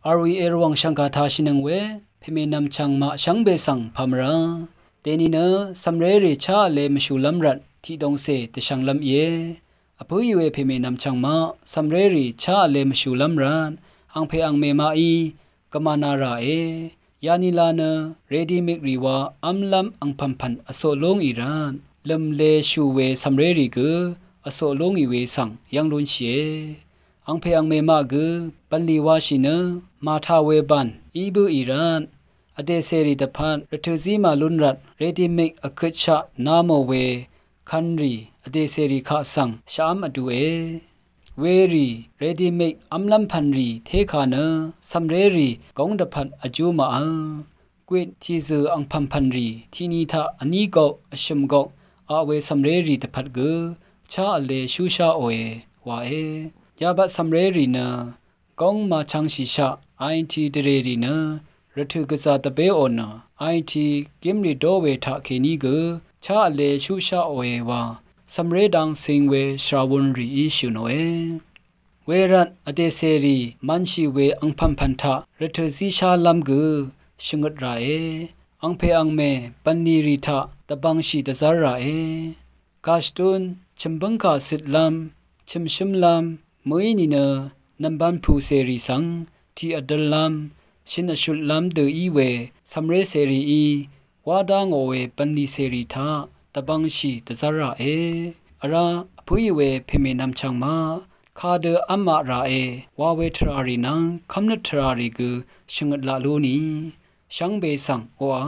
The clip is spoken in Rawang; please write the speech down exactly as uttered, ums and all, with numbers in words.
Rvwàng shv̀ngkà tāshìnøng we pèmè nv̀mchv̀ng maq shvngbe svng pà mvrá. Dèní nø cv̀mrérì chá vle mvshùlv́m rvt tiqdongcè dvshv̄nglv́m íe. Vpǿì we pèmè nv̀mchv̀ng maq cv̀mrérì chá vle mvshùlv́m rvt angpè angmè maqí gvmànā ràe. Yanila nø rèdimik rì wa v́mlv́m angpv̀npv̀n vcoq lúngì rvt lø̀mle shù we cv̀mrérì gø vcoq lúngì we svng yv́ng lúnshìe. Angpè angmè maq gø bv̀nlì washì nø màtà we bàn í bǿì rvt vdècèrì dvpvt rvtø̀zí màlún rvt rèdimik vkøtshaq nā mò we kvnrì vdècèrì kaq svng shvv́m vdue. Werì rèdimik v́mlv́m pv̀nrì tékà nø cv̀mrérì góng dvpvt vjú màvl. Gwit tìzø̀ angpv̀npv̀nrì tiqni taq vní gok vshø̀m gok aq we cv̀mrérì dvpvt gø chá vle shúsháòe wae. Yabvt cv̀mrérì nø góng màchv̄ngshìshaq aiti dvrèrì nø rvtø̀ gvzà dvbéò nø aiti gímrì dó we taqkèní gø chá vle shúsháòe wa cv̀mré dang cing we shvràwūn rìí shø̀ nòe. Wervt vdècèrì mv̄nshì we angpv̀npv̀n taq rvtø̀ zíshálv́m gø shvngøt ràe. Angpè angmè bv̀nlì rì taq dvbvngshì dvzv́r ràe. Gashvdún chø̀mbǿngkà cøtlv́m, chø̀mshǿmlv́m, mø̀í nìnø nv̀mbān pùcèrì svng tiq vdøllv́m, shøn vshutlv́m dø í we cv̀mré cèrìí wá dá ngò we bv̀nlì cèrì taq dvbvngshì dvzv́r ràe. Vrá vpǿì we pèmè nv̀mchv̀ng maq kadø v́maq ràe wa we tvràrì nvng kv́mnøt tvràrì gø shvngøt laq lú ni shvngbe svng oqà.